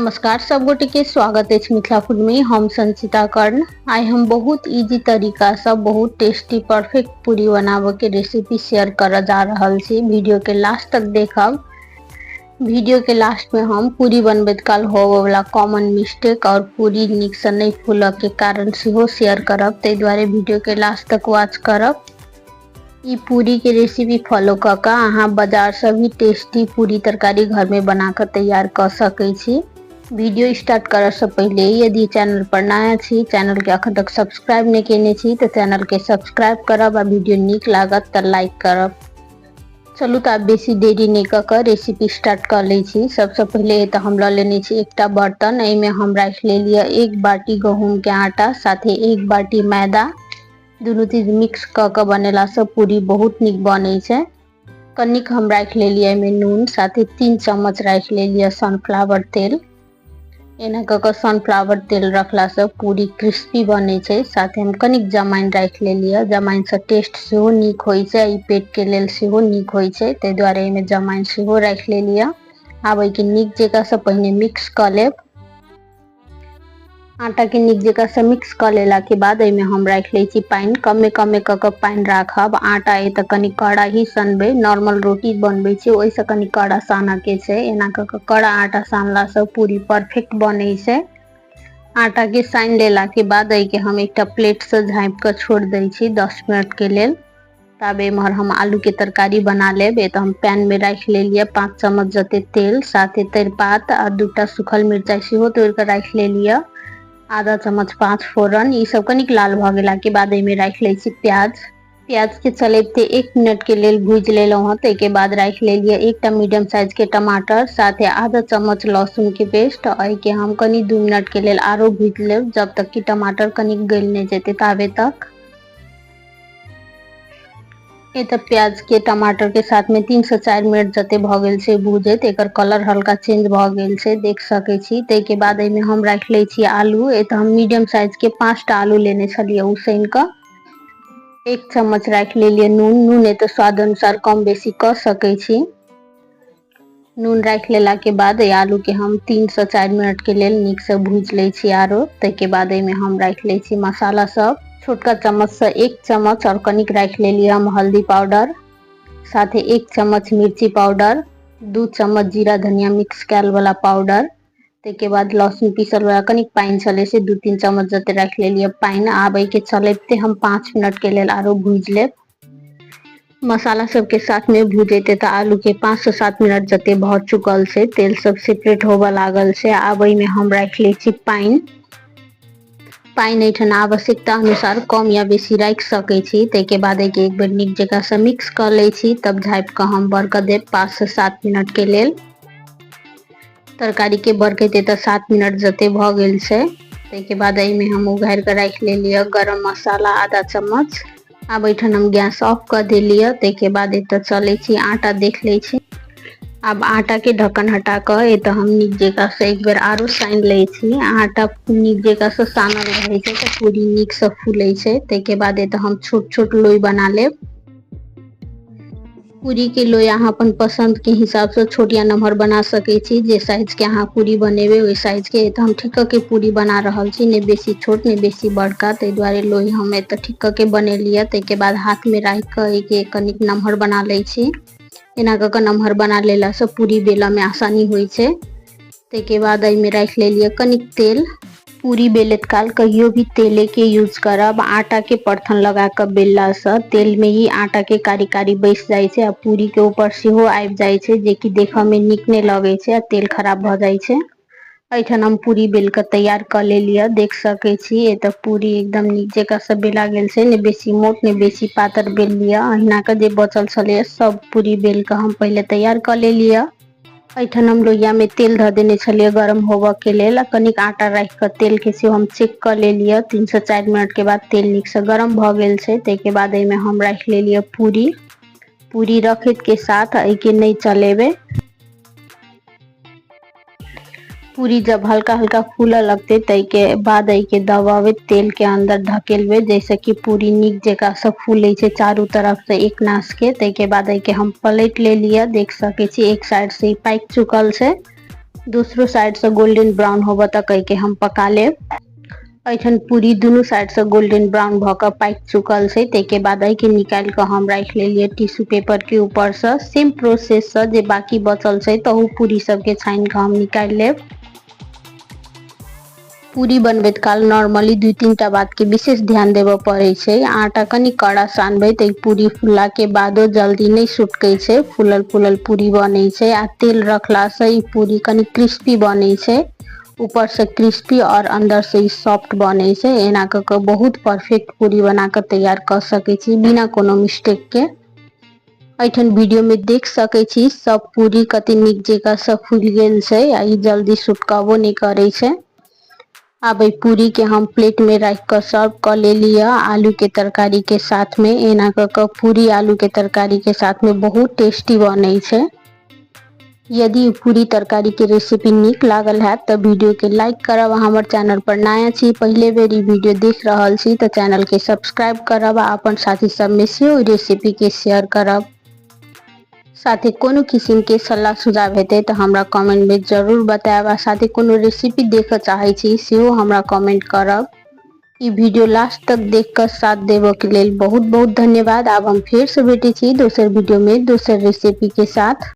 नमस्कार सब गोटे के स्वागत अछि मिथिला फूड में। हम संचिता कर्ण। आइ हम बहुत इजी तरीका से बहुत टेस्टी परफेक्ट पूरी बनाबऽ के रेसिपी शेयर करऽ जा रहल छी। वीडियो के लास्ट तक देखब। वीडियो के लास्ट में हम पूरी बनबैत काल होबऽ वाला कॉमन मिस्टेक और पूरी नीक से नहीं फूलऽ के कारण सेहो शेयर करब, ताहि दुआरे वीडियो के लास्ट तक वॉच करब। ई पूरी के रेसिपी फॉलो कऽ कऽ अहाँ बाजार से भी टेस्टी पूरी तरकारी घर में बना कऽ तैयार कऽ सकै छी। वीडियो स्टार्ट करऽ से पहिले यदि चैनल पर नया छी, चैनल के अखन तक सब्सक्राइब नहीं केने छी तऽ चैनल के सब्सक्राइब करब आ वीडियो नीक लागत तऽ लाइक करब। चलू तऽ आब बेसी देरी नहि कऽ कऽ रेसिपी स्टार्ट कऽ लै छी। सबसँ पहिले तऽ हम लऽ लेने छी एकटा बर्तन। एहिमे हम राखि लेलियै 1 बाटी गहूँमके आटा साथे 1 बाटी मैदा। दुनू चीज मिक्स कऽ कऽ बनेलासँ पूरी बहुत नीक बनै छै। कनिक हम राखि लेलियै एहिमे नून, साथे 3 चम्मच राखि लेलियै सनफ्लावर तेल। एना कऽ कऽ सनफ्लावर तेल रखलासँ पूरी क्रिस्पी बनै छै। साथे हम कनिक जमाइन राखि लेलियै। जमाइनसँ टेस्ट सेहो नीक होइ छै, ई पेटके लेल सेहो नीक होइ छै, ताहि दुआरे एहिमे जमाइन सेहो राखि लेलियै। आब एहिके नीक जकाँसँ पहिने मिक्स कऽ लेब। आटा के नीक जकाँ से मिक्स कऽ लेला के बाद एहिमे हम राखि लै छी पानि। कमे कमे कऽ कऽ पानि राखब। आटा एतऽ कनि कड़ा ही सनबै, नॉर्मल रोटी बनबै छी ओहिसँ कनि कड़ा सानऽ के छै। एना कऽ कऽ कड़ा आटा सानलासँ पूरी परफेक्ट बनै छै। आटा के सानि लेला के बाद एहिके हम एकटा प्लेटसँ झाँपि कऽ छोड़ि दै छी 10 मिनट के लेल। ताबे एम्हर हम आलू के तरकारी बना लेब। एतऽ हम पैन में राखि लेलियै 5 चम्मच जते तेल, साथे तेजपात आ 2टा सूखल मिरचाई सेहो तोड़ि कऽ राखि लेलियै, आधा चम्मच 5 फोरन। ई सब कनिक लाल भऽ गेला के बाद एहिमे राखि लै छी प्याज। प्याज के चलैबते 1 मिनट के लेल भूजि लेलहुँ हँ। ताहिके बाद राखि लेलियै एकटा मीडियम साइज के टमाटर, साथे आधा चम्मच लहसुन के पेस्ट। एहिके हम कनि 2 मिनट के लेल आरो भूजि लेब, जब तक कि टमाटर कनिक गलि नहि जेतै ताबे तक। एतऽ प्याज के टमाटर के साथ में 3 से 4 मिनट जते भऽ गेल छै भूजैत, एकर कलर हल्का चेंज भऽ गेल छै, देख सकै छी। ताहिके बाद एहिमे हम राखि लै छी आलू। एतऽ हम मीडियम साइज के 5टा आलू लेने छलियै उसैन कऽ। 1 चम्मच राखि लेलियै नून। नून एतऽ स्वाद अनुसार कम बेसी कऽ सकै छी। नून राखि लेला के बाद एहि आलू के हम 3 से 4 मिनट के लेल नीक से भूजि लै छी आरो। ताहिके बाद एहिमे हम राखि लै छी मसाला सब। छोटका चम्मच से 1 चम्मच और कनिक राखि लेलियै हम हल्दी पाउडर, साथे 1 चम्मच मिर्ची पाउडर, 2 चम्मच जीरा धनिया मिक्स कयल वाला पाउडर। ताहिके बाद लहसुन पीसल वाला कनिक पानि छलै से 2-3 चम्मच जते राखि लेलियै पानि। आब एहिके चलैबते हम 5 मिनट के लेल आरो भूजि लेब। मसाला सबके साथ में भूजैते तऽ आलू के 5 से 7 मिनट जते भऽ चुकल छै, तेल सब सेपरेट होबऽ लागल छै। आब एहिमे हम राखि लै छी पानि। पानि एहिठाम आवश्यकता अनुसार कम या बेसी राखि सकै छी। ताहिके बाद एहिके एक बेर नीक जकाँ से मिक्स कऽ लै छी, तब झाँपि कऽ हम बरकऽ देब 5 से 7 मिनट के लेल। तरकारी के बरकैते तऽ 7 मिनट जते भऽ गेल छै। ताहिके बाद एहिमे हम उघारि कऽ राखि लेलियै गरम मसाला आधा चम्मच। आब एहिठाम हम गैस ऑफ कऽ देलियै। ताहिके बाद एतऽ चलै छी आटा देख लै छी। आब आटा के ढक्कन हटा कऽ एतऽ हम नीक जकाँ से एक बेर आरो सानि लै छी। आटा नीक जकाँ से सानल रहै छै तऽ पूरी नीक से फूलै छै। ताहिके बाद एतऽ हम छोट छोट लोई बना लेब। पूरी के लोई अहाँ अपन पसंद के हिसाब से छोट या नमहर बना सकै छी। जे साइज के अहाँ पूरी बनेबै ओहि साइज के। एतऽ हम ठीक कऽ के पूरी बना रहल छी, नहि बेसी छोट नहि बेसी बड़का, ताहि दुआरे लोई हम एतऽ ठीक कऽ के बनेलियै। ताहिके बाद हाथ में राखि कऽ एहिके कनिक नमहर बना लै छी। एना कऽ कऽ नमहर बना लेलासँ पूरी बेलऽ में आसानी होइ छै। ताहिके बाद एहिमे राखि लेलियै कनिक तेल। पूरी बेलैत काल कहियो भी तेले के यूज करब। आटा के परथन लगा कऽ बेललासँ तेल में ही आटा के कारी कारी बैस जाइ छै आ पूरी के ऊपर सेहो आबि जाइ छै, जेकि देखऽ में नीक नहि लगै छै आ तेल खराब भऽ जाइ छै। एहिठाम हम पूरी बेल कऽ तैयार कऽ लेलियै, देख सकै छी। एतऽ पूरी एकदम नीक जकाँ से बेला गेल छै, नहि बेसी मोट नहि बेसी पातर बेल लिअ। अहिना कऽ जे बचल छलैए सब पूरी बेल कऽ हम पहिले तैयार कऽ लेलियै। एहिठाम हम लोहिया में तेल धऽ देने छलियै गरम होबऽ के लेल आ कनिक आटा राखि कऽ तेल के सेहो हम चेक कऽ लेलियै। 3 से 4 मिनट के बाद तेल नीक से गरम भऽ गेल छै। ताहिके बाद एहिमे हम राखि लेलियै पूरी। पूरी रखैत के साथ एहिके नहि चलेबै। पूरी जब हल्का हल्का फूलऽ लगतै ताहिके बाद एहिके दबाबैत तेल के अंदर धकेलबै, जैसे कि पूरी नीक जकाँ से फूलै छै चारू तरफ से एक नाश के। ताहिके बाद एहिके हम पलटि लेलियै, देख सकै छी एक साइड से ई पाकि चुकल छै। दोसरो साइडसँ गोल्डन ब्राउन होबऽ तक एहिके हम पका लेब। एहिठाम पूरी दुनू साइडसँ गोल्डन ब्राउन भऽ कऽ पाकि चुकल छै। ताहिके बाद एहिके निकालि कऽ हम राखि लेलियै टिश्यू पेपरके ऊपरसँ। सेम प्रोसेससँ जे बाकी बचल छै तहू पूरी सबके छानि कऽ हम निकालि लेब। पूरी बनबैत काल नॉर्मली 2-3 टा बातके विशेष ध्यान देबऽ पड़ै छै। आटा कनि कड़ा सानबै तऽ ई पूरी फुललाके बादो जल्दी नहि सुटकै छै, फूलल फूलल पूरी बनै छै। आ तेल रखलासँ ई पूरी कनि क्रिस्पी बनै छै, ऊपरसँ क्रिस्पी आओर अन्दरसँ ई सॉफ्ट बनै छै। एना कऽ कऽ बहुत परफेक्ट पूरी बना कऽ तैयार कऽ सकै छी बिना कोनो मिस्टेकके। एहिठाम वीडियोमे देख सकै छी, सब पूरी कते नीक जकाँ से फूलि गेल छै आ ई जल्दी सुटकबो नहि करै छै। आब एहि पूरीके हम प्लेटमे राखि कऽ सर्व कऽ लेली हँ आलूके तरकारीके साथमे। एना कऽ कऽ पूरी आलूके तरकारीके साथमे बहुत टेस्टी बनै छै। यदि पूरी तरकारीके रेसिपी नीक लागल हैत तऽ वीडियोके लाइक करब। हमर चैनल पर नया छी, पहिले बेर ई वीडियो देख रहल छी, तऽ चैनलके सब्सक्राइब करब आ अपन साथी सबमे सेहो ओहि रेसिपीके शेयर करब। साथे कोनो किसिमके सलाह सुझाव हेतै तऽ हमरा कमेंटमे जरूर बतायब आ साथे कोनो रेसिपी देखऽ चाहै छी, सेहो हमरा कमेंट करब। ई वीडियो लास्ट तक देख कऽ साथ देबऽ के लेल बहुत बहुत धन्यवाद। आब हम फेरसँ भेटै छी दोसर वीडियोमे दोसर रेसिपीके साथ।